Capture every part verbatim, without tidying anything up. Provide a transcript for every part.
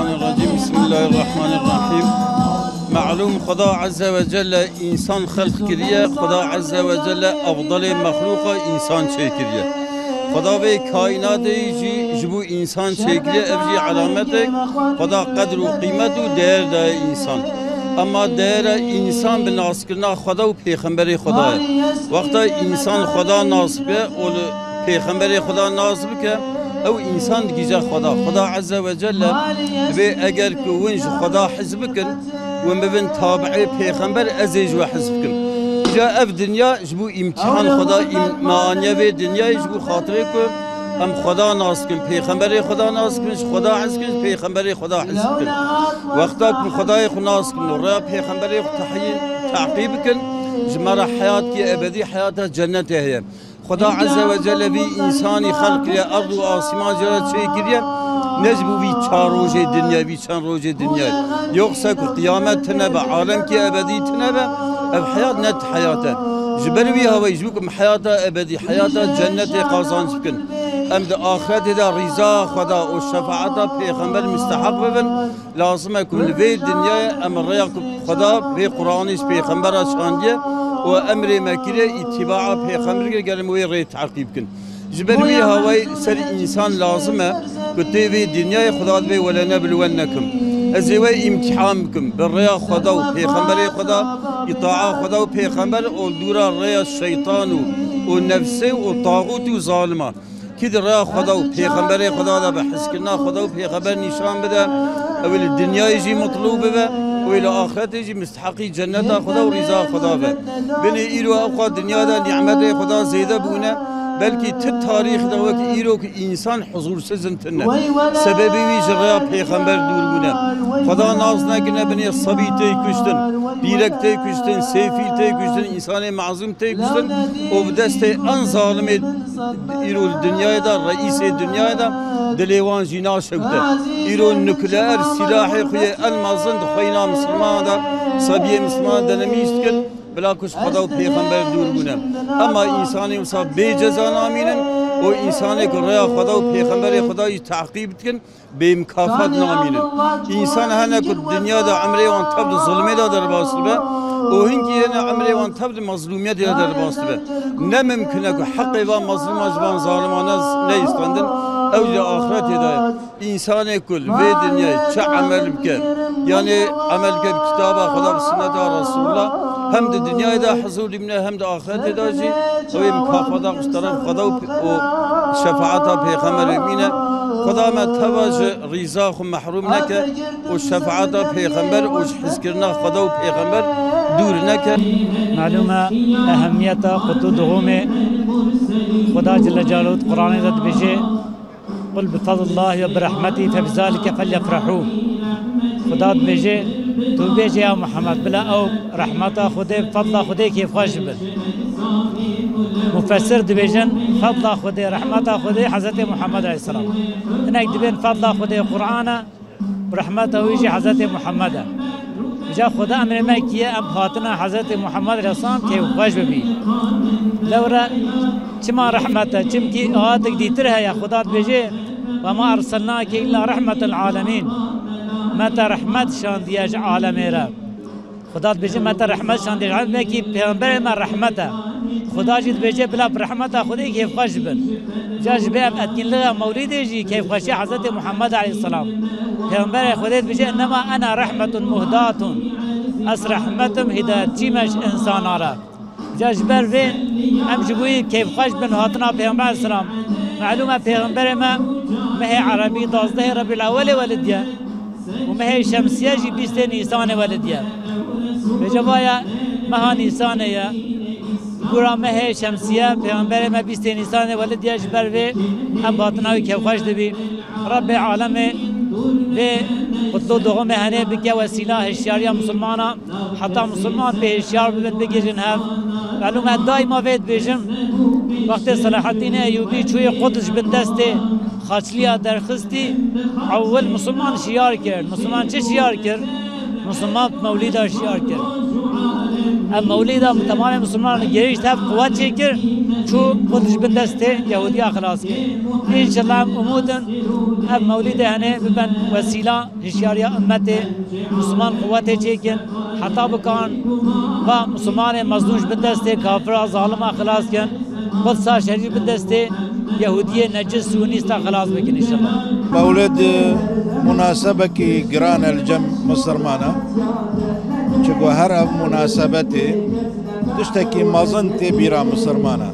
Bismillahirrahmanirrahim. Malûm, Xuda Azze ve Celle însan xelq kiriye, Xuda Azze ve Celle efdalê mexlûqa însan çêkiriye. Xuda vê kaînatê jî ji bo însan çêkiriye, ev jî elametek Xuda qedr û qîmet û değer daye însan. Ema değera însan bi naskirina Xuda û Pêxemberê Xuda ye. Wexta însan Xuda nas bike û li Pêxemberê Xuda nas bike, ew însan digihîje Xuda. Xuda Azze ve Celle dibê eger ku hûn ji Xuda hez bikin, hûn bibin tabi'ê Pêxember, ez ê ji we hez bikim. Ca ev dinya ji bo îmtîhan Xuda, îm-, me aniye vê dinyayê ji bo xatirê ku em Xuda nas bikin, Pêxemberê Xuda nas bikin, ji Xuda hez bikin, ji Pêxemberê Xuda hez bikin. Wexta ku Xudayê xwe nas bikin û rêya Pêxemberê xwe tehiyî-, teqîb bikin, ji me re heyatê ebedî, heyata cennetê heye. Xuda Azze ve Celle vî însanî xelq kiriye, erd û asîman jê re çêkiriye, ne ji bo vî çar rojê dinyayê, vî çend rojê dinyayê. Yoksa ku qiyamet tune be, alemkî ebedî tune be, ev heyat ne ti heyat e. Ji ber wî hawayî, ji bo ku em heyata ebedî, heyata cennetê qazanc bikin, em di axretê de rîza Xweda û şefaeta Pêxember misteheq bibin, lazim e ku li vê dinyayê em rêya ku Xweda vê Quranê ji Pêxembera şandiye û emrê me kiriye, îtîbaa Pêxember kiriye, gelê em wê rê teqîb bikin. Ji ber wî hawayî ser însan lazim e ku tê vê dinyayê Xweda dibê welenebluwennekum. Ez ê we îmtîhan bikim bi rêya Xweda û Pêxemberê Xweda, îtaa Xweda û Pêxember û dûra rêya şeytan û, û nefsê û taxût û zalima. Kî di rêya Xweda û Pêxemberê Xweda de bi hizkirina Xweda û Pêxember nîşan bide, ew ê li dinyayê jî mitlûb bibe û ê li axretê jî misteheqî cenneta Xweda û rîza Xweda be. Binê îro ew qas dinya de nîmetê Xweda zêde bûne, belkî ti tarîx de wekî îro ku însan huzûrsiz in tune. Sebebê wî ji rêya Pêxember dûr bûne. Xweda nas nekirine, binê sebî tê kuştin, pîrek tê kuştin, sêfîl tê kuştin, însanê mazlûm tê kuştin û bi destê en zalimê îro li dinyayê de, reîsê dinyayê de dilê wan jî naşewte. Îro nukleer sîlahê xwe yê en mezin di xweyna misilmanan de, sebiyê misilmanan de nemîş dikin, bila ku ji Xweda û Pêxember dûr bûne. Ema însanê wisa bê ceza namînin û însanê ku rêya Xweda û Pêxemberê Xweda jî teqîb dikin, bê mukafat namînin. Însan hene ku dinya de emrê wan tev di zulmê de derbas dibe û hinkî hene emrê wan tev di mezlûmiyetê de derbas dibe. Ne mimkun e ku heqê van mezlûma ji van zaliman ne, neyîstandin, ew jî axretê de ye. Însanê ku li vê dinyayê çi emel bike, yanê emel bike bi kitaba Xweda, bi sunneta Resulullah, hem di dinyayê de huzûr dimîne, hem di axretê de jî ew ê mukafata xwe ji teref Xweda û, û şefaeta Pêxemberê bimîne. Xweda me teva ji rîza xwe mehrûm neke û şefaeta Pêxember û ji hizkirina Xweda û Pêxember dûr neke. Malûm e ehemmiyeta qutû duhumê. Xweda Celle Celaluhu di Quranê de dibêje, "Qul bi fadlillahi ve bi rahmetî fe bi zalike felyefrehû." Xuda dibêje, tu bêje ya Muhammed, bila ew rehmeta Xwedê, fadla Xwedê kêfxweş bin. Mufessir dibêjin, fadla Xwedê, rehmeta Xwedê Hezretê Muhammed aleyhisselam. Hinek dibên fadla Xwedê Qur'an e, rehmeta wî jî Hezretê Muhammed e. Îca Xuda emrê me kiye em hatina Hezretê Muhammed aleyhisselam kêfxweş bibî. Lewre çima rehmet e? Çimkî ayetek dîtir heye, Xuda dibêje, "Ve ma erselnake illa rehmeten lil alemîn." Me te rehmet şandiye ji alemê re. Xuda dibêje, "Me te rehmet şandiye." Wekî pêxemberê me rehmet e. Xuda jî dibêje, "Bila bi rehmeta Xwedê kêfxweş bin." Ca ji bê ev etkinliğe mewlîdê jî keyfxweşiya Hezretê Muhammed aleyhisselam. Peyxemberê Xwedê dibêje, "Innema ene rehmetun muhdatun." Ez rehmet im, hidayetçî me ji insana re. Ca ji ber vê em ji bo wî keyfxweş bin hatina Peyxember aleyhisselam. Melûm e Peyxemberê me mehê Erebî dazdehê Rebîl Ewelê welid ye. Û mehê şemsiye jî bîstê Nîsanê welid ye. Vêca vaya meha Nîsanê ye. Gura mehê şemsiye, Peyxemberê me bîstê Nîsanê welid ye, ji ber vê em hatina wî kêfxweş dibî. Rebbê alemê vê qutlu doğumê henê bike wesîla hişyariya Musulmana, heta Musulman bê hişyar bibin, bigihîjin hev. Melûm e, daîma vê dibêjim, wextê Selahaddînê Eyûbî çûyê Quds ji bin destê Xaçliya derxistî, ewil Musulman şiyar kir. Musulman çi şiyar kir? Musulman mewlîda şiyar kir. Ev mewlîda temamê misilmanan gihişt hev quwet çêkir, çû xwe ji bin destê Yehudiya xilas kir. Înşallah em umûd in ev mewlîdê henê bibin wesîla hişyariya ummetê, misilman quwetê çêkin, heta bikan va misilmanê mezlûm ji bin destê kafira zalima xilas kin, Qudsa şerîf bi destê Yehudiyê necis û nîsta xelas bikin înşallah. Mewlid, e, munasebekî giran e li cem misilmana. Çiko her ev munasebetê tiştekî mezin tê bîra misilmana.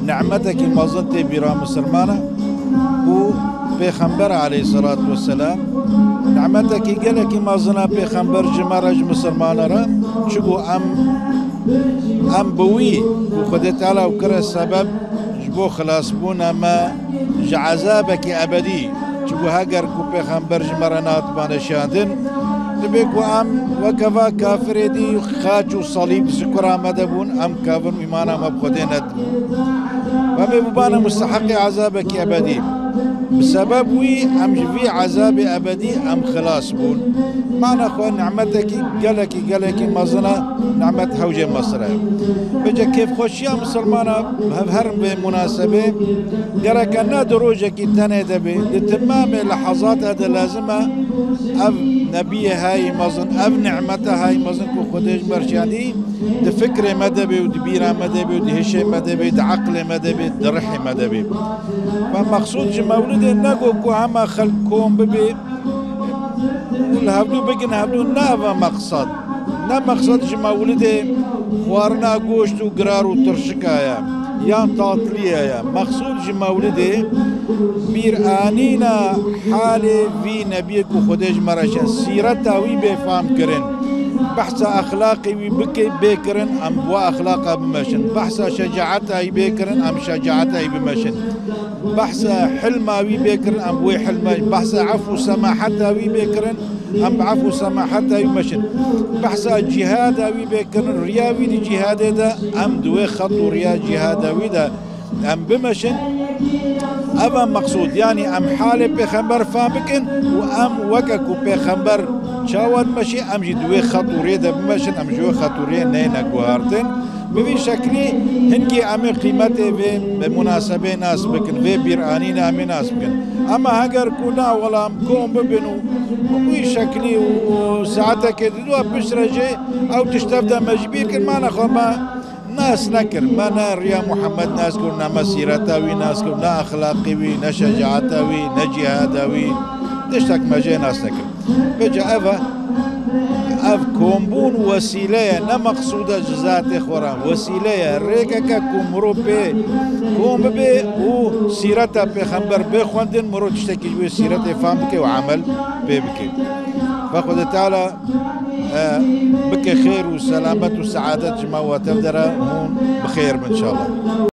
Nimetekî mezin tê bîra misilmana û Pêxember aleyhisselatu vesselam nimetekî gelekî mezin e Pêxember ji me re, ji misilmana re. Çiko em, em bi wî ku Xwedê Teala ew kire sebeb ji bo xilasbûna me ji ezabekî ebedî, çiku heger ku Pêxember ji me re nehatibane şandin, dibê ku em weke va kafirê dî xaç û salîb ji kura me de bûn, em kafir û îmana me bi Xwedê nedibû. Ve em ê bibane musteheqê ezabekî ebedî. Bi sebeb wî em ji vî ezabê ebedî em xilas bûn. Mana xwe nimetekî gelekî, gelekî mezin e, nimet hewcê mesire ye. Vêce kêfxweşiya misilmana hev herin vê munasebê gereke ne di rojekî tenê de bê, di timamê lehezata de lazim e ev nebiyê heyî mezin, ev nimete heyî mezin ku Xwedê ji me re şandî, di fikrê me de bê û di bîra me de bê û di hişê me de bê, di eqlê me de bê, di rihê me de bê. Ve meqsûd ji mewlidê ne ku, ku hema xelk kom bibê, û li hevdû bikin hevdû, ne ev e meqsed. Ne meqsed ji mewlidê xwarina goşt û girar û tirşika ye, yan tatliye ye. Meqsûd ji mewlidê bîranîna halê vî nebiyê ku Xwedê ji me re şand, sîreta wî bê fam kirin. Behsa exlaqê wî bike, bê kirin, em bi we exlaqa bimeşin. Behsa şecaeta wî bê kirin, em şecaeta wî bimeşin. Behsa hilma wî bê kirin, em bi wê hilma, behsa efû semaheta wî bê kirin, em bi efû semaheta wî meşin. Behsa cîhada wî bê kirin, riya wî di cîhadê de, em di wê xet û riya cîhada wî de em bimeşin. Ev e meqsûd, yanî em halê pêxember fam bikin û em weke ku pêxember çawa dimeşî, em jî di wê xet û rê de bimeşin, em ji wê xet û rê neyne guhartin. Bi vî şeklî hingî em ê qîmetê vê munasebê nas bikin, vê bîranînê em ê nas bikin. Ema heger ku na, wela em kom bibin û bi wî şeklî û, û saetekê di dua piştre jî ew tişt ev de me ji bîr kir, mana xwe me nas nekir. Me ne riya Muhammed nas kir, ne me sîreta wî nas kir, ne exlaqê wî, ne şecaeta wî, ne cîhada wî. Tiştek me jê nas nekir. Vêca ev e, ev kombûn wesîle ye, ne meqsûd e ji zatê xwe re. Wesîle ye, rêkeke ku mirov pê kom bibe û sîreta pêxember bê xwendin, mirov tiştekî ji wê sîretê fam bike û emel pê bike. Ve Xwedê Teala, e, bike xêr û selamet û seadet ji me û tev de re hûn bi xêr bin înşallah.